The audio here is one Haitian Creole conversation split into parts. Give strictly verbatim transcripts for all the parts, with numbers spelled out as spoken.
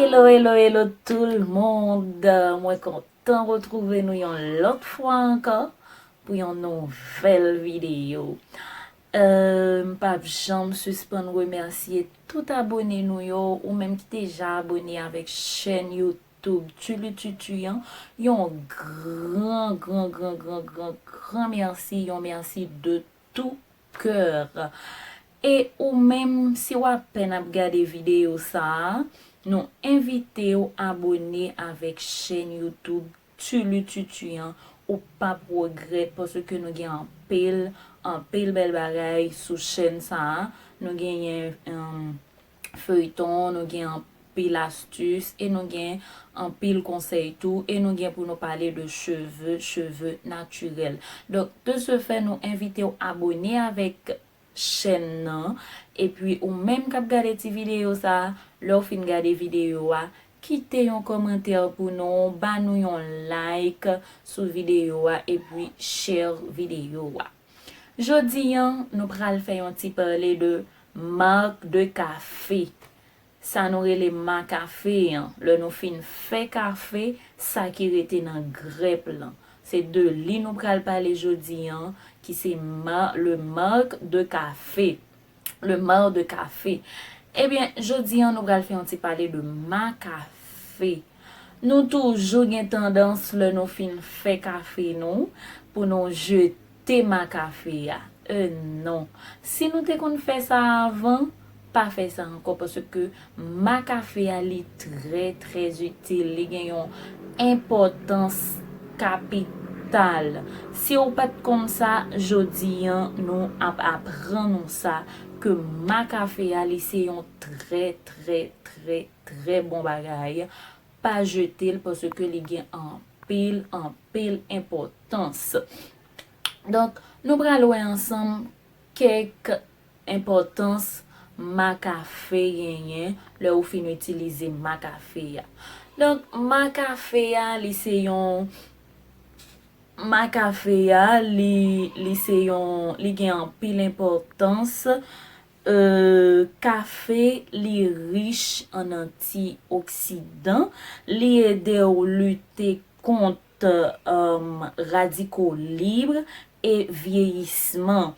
Hello, hello, hello tout le monde. Mwen kontan retwouve nou yon lòt fwa ankò pou yon nouvèl videyo. Euh, m p ap janm sispann remèsye tout abone nou yo, ou menm ki deja abone avèk chèn YouTube Tulu Tutu an. Yon gran, gran, gran, gran, gran, gran mèsi, yon mèsi de tout kè. E ou menm, si w apèn ap gade videyo sa a, nou envite w abone avèk chèn YouTube Tulu Tutu an. Ou p ap regrèt paske nou gen anpil, anpil bèl bagay sou chèn sa a. Nou genyen, um, feyton, nou gen anpil astis e nou gen anpil konsèy tou, e nou gen pou nou pale de cheve, cheve natirèl. Donk, de ce fait, nou envite w abone avèk chèn nan. Epi, ou menm k ap gade ti videyo sa a, lè w fin gade videyo a, kite yon kòmantè pou nou, ba nou yon like sou videyo a, epi share videyo a. Jodi an, nou pral fè yon ti pale de marque de café. Sa nou rele ma kafe an. Lè nou fin fè kafe, sa ki rete nan grèp lan. Se de li nou pral pale jodi an, ki se ma, le marc de café. Le marc de café. Ebyen, jodi an, nou pral fè yon ti pale de ma kafe. Nou toujou gen tandans, lè nou fin fè kafe nou, pou nou jete ma kafe a. Euh, non. Si nou te konn fè sa avan, pa fè sa ankò, paske ma kafe a, li trè, trè itil. Li gen yon enpòtans kapital. Si w pa t konn sa, jodi an, nou ap aprann ou sa, ke ma kafe a, li se yon trè, trè, trè, trè bon bagay. Pa jete l, paske li gen anpil, anpil enpòtans. Donk, nou pral wè ansanm kèk enpòtans ma kafe genyen lè ou fin itilize ma kafe a. Donk, ma kafe a, li se yon, ma kafe a, li, li se yon, li gen anpil enpòtans. Euh, kafe, li rich an antioksidan. Li ede w lite kont, euh, radiko lib e vyeyisman,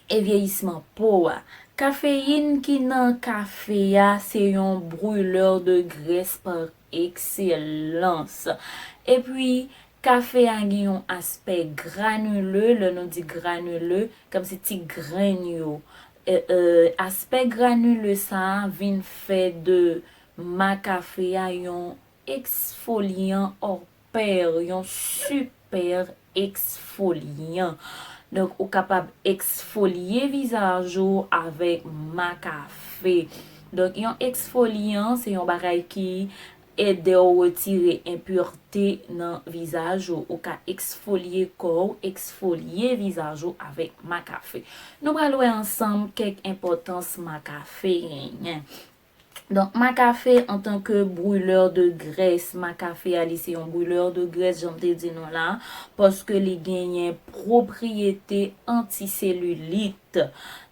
e vyeyisman po a. Kafeyin ki nan kafe a, se yon brûleur de graisse par excellence. Epi, kafe a gen yon aspè granile, lè nou di granile, kòmsi ti grenn yo. E, e, aspè granile sa a vin fè de ma kafe a yon eksfolyan hors pair, yon sipè eksfolyan. Donk, ou kapab eksfolye vizaj ou avèk ma kafe. Donk, yon eksfolyan, se yon bagay ki ede w retire enpirte nan vizaj ou. Ou ka eksfolye kò w, eksfolye vizaj ou avèk ma kafe. Nou pral wè ansanm kèk enpòtans ma kafe genyen. Donk, ma kafe, antanke brûleur de graisse, ma kafe a, li se yon brûleur de graisse, jan m te di nou la, paske li genyen pwopriyete antiselilit.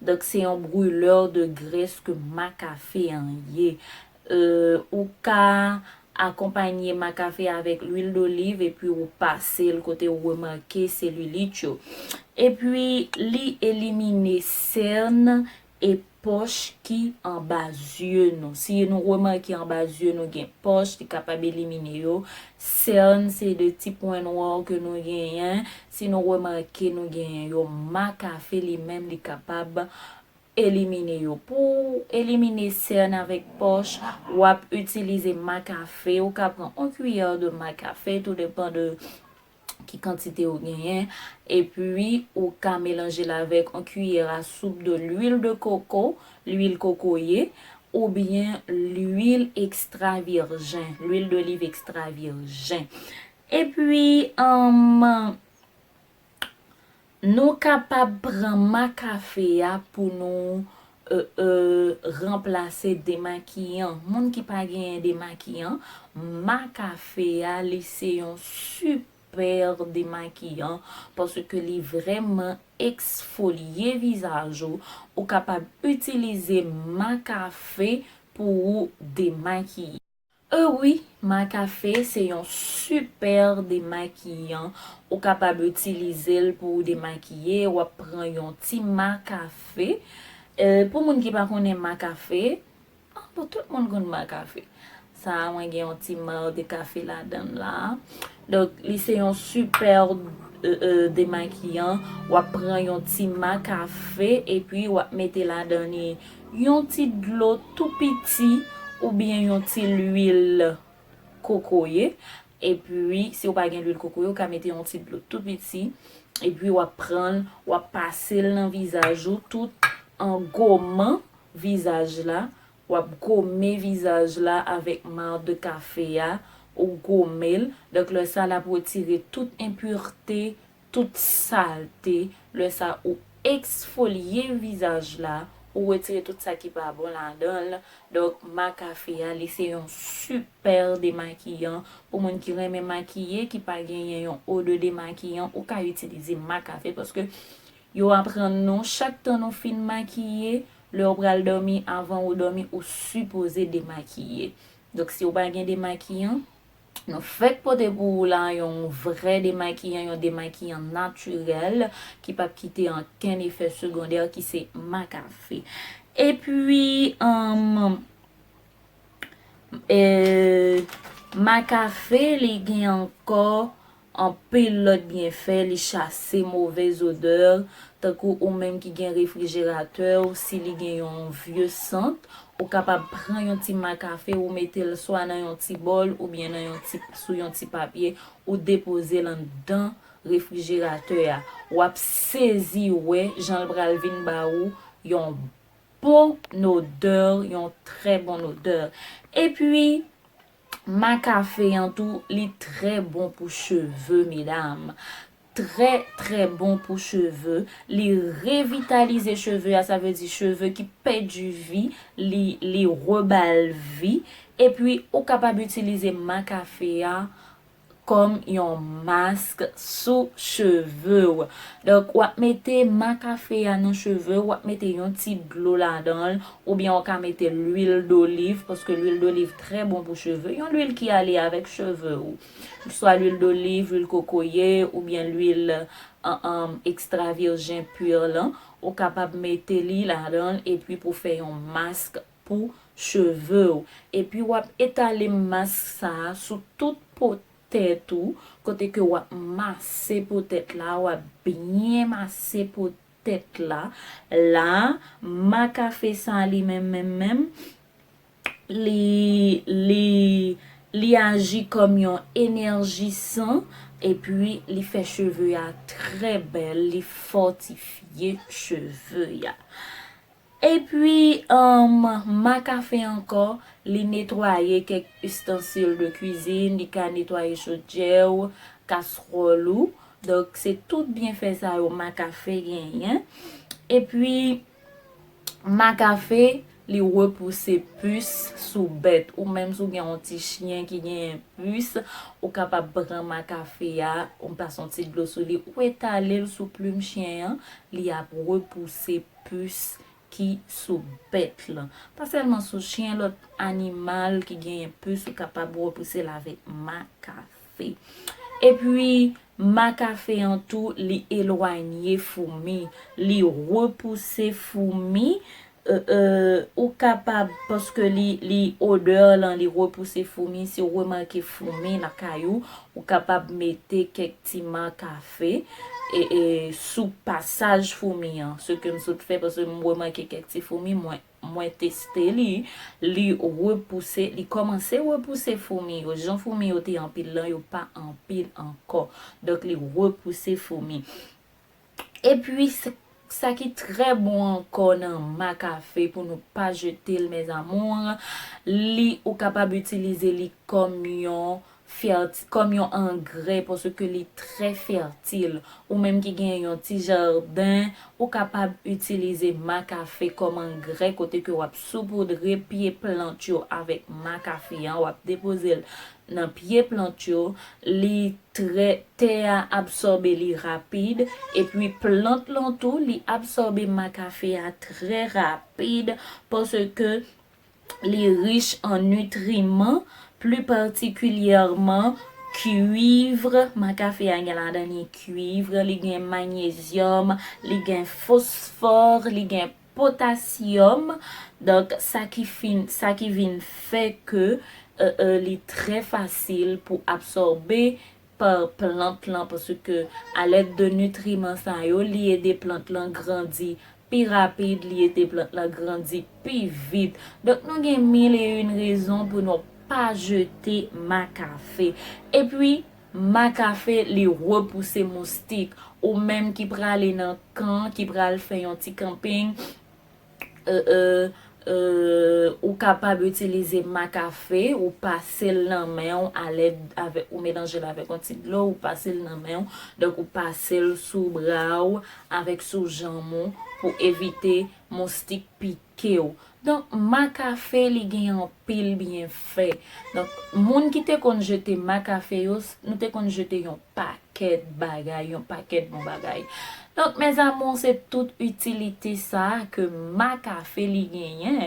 Donk, se yon brûleur de graisse ke ma kafe an ye. Euh, ou ka akonpanye ma kafe avèk lwil doliv epi ou pase l kote ou remake selilit yo. Epi, li elimine sèn e pòch ki anba zye nou. Si nou remake anba zye nou gen pòch, li kapab elimine yo. Sèn, se de ti pwen nwa ke nou genyen. Si nou remake nou genyen yo, ma kafe li menm, li kapab elimine yo. Pou w elimine sèn avèk pòch, w ap itilize ma kafe. Ou ka pran yon kiyè de ma kafe, tou depan de ki kantite ou genyen. Epi, ou ka melanje l avèk yon kiyè a soup de lwil de koko, lwil kokoye, oubyen lwil ekstra vèjen, lwil doliv ekstra vèjen. Epi, um, nou kapab pran ma kafe a pou nou, euh, euh, ranplase demakiyan. Moun ki pa genyen demakiyan, ma kafe a, li se yon sipè demakiyan, paske li vrèman eksfolye vizaj ou. Ou kapab itilize ma kafe pou ou demakiye. E wi, ma kafe se yon sipè demakiyan. Ou kapab itilize l pou w demakiye. W ap pran yon ti ma kafe. E, pou moun ki pa konnen ma kafe, ah, bon, tout moun konn ma kafe. Sa a, mwen gen yon ti ma de kafe ladan l la. Donk, li se yon sipè, e, e, demakiyan. W ap pran yon ti ma kafe, epi w ap mete ladan li yon ti dlo tou piti, oubyen yon ti lwil kokoye. Epi, si w pa gen lwil kokoye, ou ka mete yon ti dlo tou piti. Epi, w ap pran l, w ap pase l nan vizaj ou tout an goman vizaj la. W ap gome vizaj la avèk ma de kafe a, ou gome l. Donk, lè sa a, l ap retire tout enpirte, tout salte. Lè sa a, ou eksfolye vizaj la, ou retire tout sa ki pa bon ladan l. Donk, ma kafe a, li se yon sipè demakiyan. Pou moun ki renmen makiye, ki pa genyen yon odè demakiyan, ou ka itilize ma kafe, paske yo aprann nou, chak tan nou fin makiye, lè w pral dòmi, avan ou dòmi, ou sipoze demakiye. Donk, si w pa gen demakiyan, nou fèk pote pou ou la yon vrè demakiyan, yon demakiyan natirèl ki p ap kite ankenn efè segondè, ki se ma kafe. Epi, um, e, ma kafe, li gen ankò anpil lòt byenfè, li chase movèz odè, tankou ou menm ki gen refrijeratè w, si li gen yon vye sant, ou kapab pran yon ti ma kafe, ou mete l swa nan yon ti bòl oubyen nan yon ti, sou yon ti papye, ou depoze l anndan refrijeratè a. W ap sezi wè jan l pral vin ba ou yon bon odè, yon trè bon odè. Epi, ma kafe an tou, li trè bon pou cheve, medam. Trè, trè bon pou cheve. Li revitalize cheve a, sa vle di cheve ki pèdi vi, li, li reba l vi. Epi, ou kapab itilize ma kafe a kòm yon mask sou cheve w. Donk, w ap mete ma kafe a nan cheve w, w ap mete yon ti dlo ladan l, oubyen w ka mete lwil doliv, paske lwil doliv trè bon pou cheve. Yon lwil ki ale avèk cheve w. Swa lwil doliv, lwil kokoye, oubyen lwil, an, an, ekstra vèjen pur lan. Ou kapab mete li ladan l, epi pou fè yon mask pou cheve w. Epi w ap etale mask sa a sou tout po tèt ou, kote ke w ap mase po tèt la, w ap byen mase po tèt la. La, ma kafe sa li menm, menm, menm, li, li, li aji kòm yon enèjisan, epi li fè cheve a trè bèl, li fòtifye cheve a. Epi, um, ma kafe ankò, li netwaye kèk istansil de kwizin, li ka netwaye chodyè w, kaswòl ou. Donk, se tout byenfè sa yo ma kafe genyen. Epi, ma kafe, li repouse pis sou bèt. Ou menm si w gen yon ti chyen ki genyen pis, ou kapab pran ma kafe a, ou pase yon ti dlo sou li, ou etale l sou plim chyen an, li ap repouse pis ki sou bèt lan. Pa sèlman sou chyen, lòt animal ki genyen pis, ou kapab repouse l avèk ma kafe. Epi, ma kafe an tou, li elwanye foumi, li repouse foumi. E, e, ou kapab, paske li, li odè lan, li repouse foumi. Si w remake foumi lakay ou, ou kapab mete kèk ti ma kafe, e, e, sou pasaj foumi an. Se ke m sot fè, paske m remake kèk ti foumi, mwen, mwen teste li, li repouse, li kòmanse repouse foumi yo. Jan foumi yo te anpil lan, yo pa anpil ankò. Donk, li repouse foumi. Epi, s-, sa ki trè bon ankò nan ma kafe, pou nou pa jete l, mes amours, li, ou kapab itilize li kòm yon fèti-, kòm yon angrè, paske li trè fètil. Ou menm ki gen yon ti jaden, ou kapab itilize ma kafe kòm angrè, kote ke w ap soupoudre pye plant yo avèk ma kafe an, w ap depoze l nan pye plant yo, li trè, tè a absòbe li rapid, epi plant lan tou, li absòbe ma kafe a trè rapid, paske li rich an nitriman, pli patikilyèman, kwiv. Makafe a gen ladan li kwiv, li gen manyezyòm, li gen fosfò, li gen potasyòm. Donk, sa ki fin, sa ki vin fè ke, euh, euh, li trè fasil pou absòbe pa plant lan, paske alèd de nitriman sa yo, li ede plant lan grandi pi rapid, li ede plant lan grandi pi vit. Donk, nou gen mil e yon rezon pou nou pa jete makafe. Epi, makafe, li repouse moustik. Ou menm ki prale nan kan, ki pral fè yon ti kanping, euh, euh, euh, ou kapab itilize makafe, ou pase l nan men w alèd avèk, ou melanje l avèk yon ti dlo, ou pase l nan men w. Donk, ou pase l sou bra w avèk sou janm ou pou evite moustik pike w. Donk, makafe, li gen anpil byenfè. Donk, moun ki te konn jete makafe yo, s-, nou te konn jete yon pakèt bagay, yon pakèt bon bagay. Donk, mes amours, se tout itilite sa a ke makafe li genyen.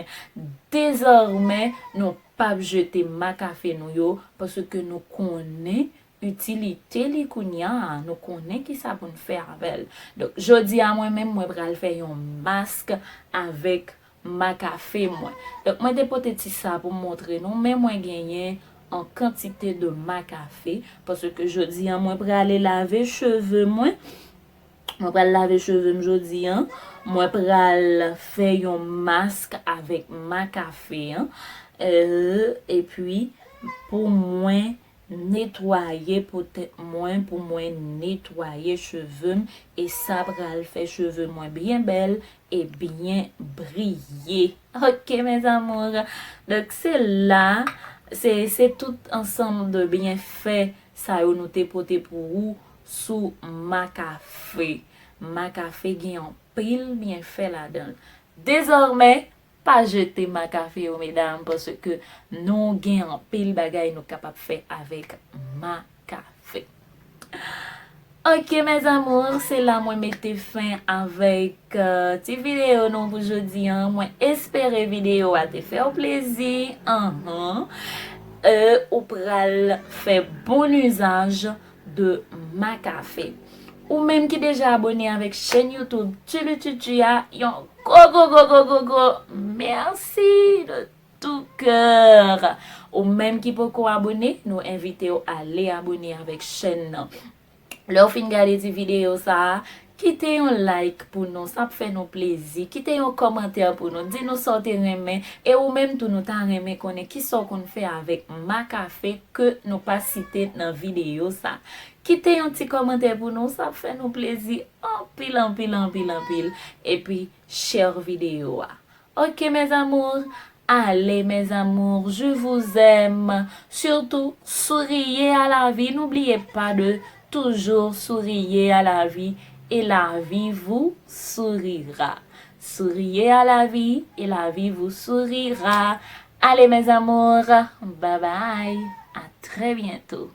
Dezòmè, nou p ap jete makafe nou yo, paske nou konnen itilite li kounye a, nou konnen kisa pou n fè avè l. Donk, jodi a, mwen menm, mwen pral fè yon mask avèk makafe mwen. Donk, mwen te pote ti sa pou m montre nou, men mwen genyen an kantite de makafe, paske jodi a, mwen prale lave cheve mwen. Mwen pral lave cheve m jodi a. Mwen pral fè yon mask avèk makafe an. Euh, epi, pou mwen netwaye po tèt mwen, pou mwen netwaye cheve m, e sa pral fè cheve mwen byen bèl e byen briye. Ok, mes amours. Donk, se la, se, se tout ansanm de byenfè sa yo nou te pote pou ou sou makafe. Makafe gen anpil byenfè ladan l. Dezòmè, pa jete makafe yo, medam, paske nou gen anpil bagay nou kapab fè avèk makafe. Ok, mes amours, se la mwen mete fen avèk, euh, ti videyo nou pou jodi a. Mwen espere videyo a te fè w plezi. Anhan. Euh, ou pral fè bon izaj de makafe. Ou menm ki deja abòne avèk chèn YouTube Tulu Tutu a, yon gwo, gwo, gwo, gwo, gwo, gwo mèsi de tout cœur. Ou menm ki poko abòne, nou envite w ale abòne avèk chèn nan. Lè w fin gade ti videyo sa a, kite yon like pou nou, sa ap fè nou plezi. Kite yon kòmantè pou nou, di nou sa w te renmen. E ou menm tou, nou ta renmen konnen kisa w konn fè avèk makafe ke nou pa site nan videyo sa. Kite yon ti kòmantè pou nou, sa ap fè nou plezi anpil, anpil, anpil, anpil. Epi, share videyo a. Ok, mes amours. Allez, mes amours, je vous aime. Surtout, souriez à la vie. N'oubliez pas de toujours souriez à la vie et la vie vous sourira. Souriez à la vie et la vie vous sourira. Allez, mes amours, bye bye. À très bientôt.